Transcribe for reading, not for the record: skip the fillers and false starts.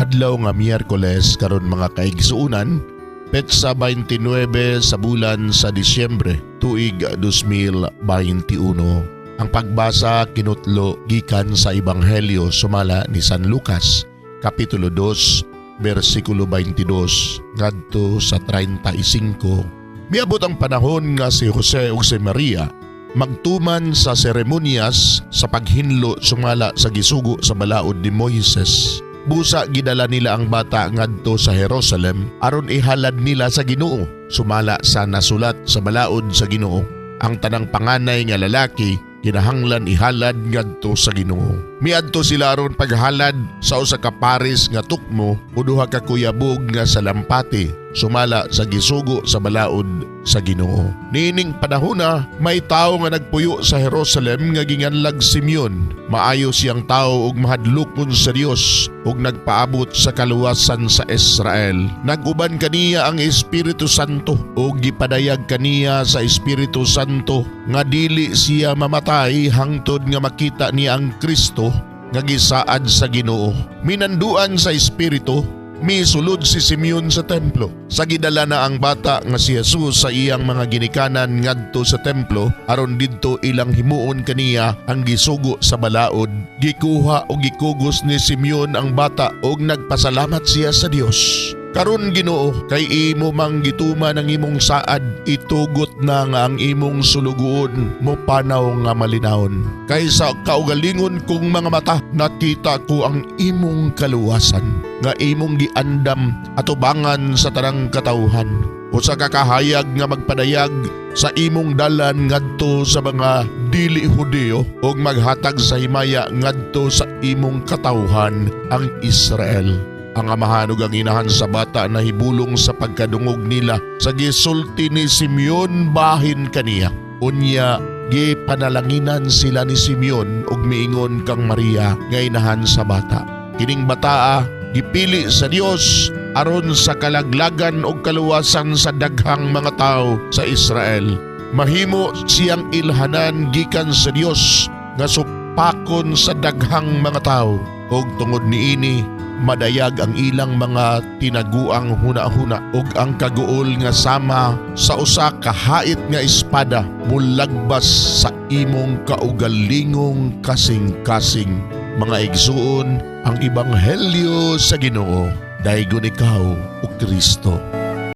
Adlaw nga Miyerkules karon, mga kaigsuonan, petsa 29 sa bulan sa Disyembre, tuig 2021. Ang pagbasa kinutlo gikan sa Ebanghelyo sumala ni San Lucas, Kapitulo 2, versikulo 22 ngadto sa 35. Miabot ang panahon nga si Jose ug si Maria magtuman sa seremonyas sa paghinlo sumala sa gisugo sa balaod ni Moises. Busa gidala nila ang bata ngadto sa Jerusalem aron ihalad nila sa Ginoo sumala sa nasulat sa balaod sa Ginoo. Ang tanang panganay nga lalaki kinahanglan ihalad ngadto sa Ginoo. Miadto sila aron paghalad sa usa ka paris nga tukmo o duha ka kuyabog nga salampati sumala sa gisugo sa balaod sa Ginoo. Niining panahona, may tawo nga nagpuyo sa Jerusalem nga ginganlag Simeon. Maayo siyang tawo ug mahadlokon sa Dios ug nagpaabot sa kaluwasan sa Israel. Nag-uban kaniya ang Espiritu Santo ug gipadayag kaniya sa Espiritu Santo nga dili siya mamatay hangtod nga makita niya ang Kristo nga gisaad sa Ginoo. Minanduan sa Espiritu, misulod si Simeon sa templo. Sa gidala na ang bata nga si Jesus sa iyang mga ginikanan ngadto sa templo aron didto ilang himuon kaniya ang gisugo sa balaod, gikuha o gikugos ni Simeon ang bata ug nagpasalamat siya sa Dios. "Karon, Ginoo, kay imo mang gituman ang imong saad, itugot na nga ang imong sulugoon mo panaw nga malinawon. Kay sa kaugalingon kong mga mata, nakita ko ang imong kaluwasan, nga imong giandam atubangan sa tanang katawhan. Usa ka kahayag nga magpadayag sa imong dalan ngadto sa mga dili Hudiyo ug maghatag sa himaya ngadto sa imong katawhan ang Israel." Ang amahan ug ang inahan sa bata nahibulong sa pagkadungog nila sa gisulti ni Simeon bahin kaniya. Unya gipanalanginan sila ni Simeon ug miingon kang Maria nga inahan sa bata. "Kining bataa gipili sa Dios aron sa kalaglagan ug kaluwasan sa daghang mga tawo sa Israel. Mahimo siyang ilhanan gikan sa Dios nga supakon sa daghang mga tawo ug tungod niini madayag ang ilang mga tinaguang huna-huna, ug ang kaguol nga sama sa usa ka hait nga espada mulagbas sa imong kaugalingong kasing-kasing." Mga igsuon, ang ebanghelyo sa Ginoo. Daygon ikaw, o Kristo.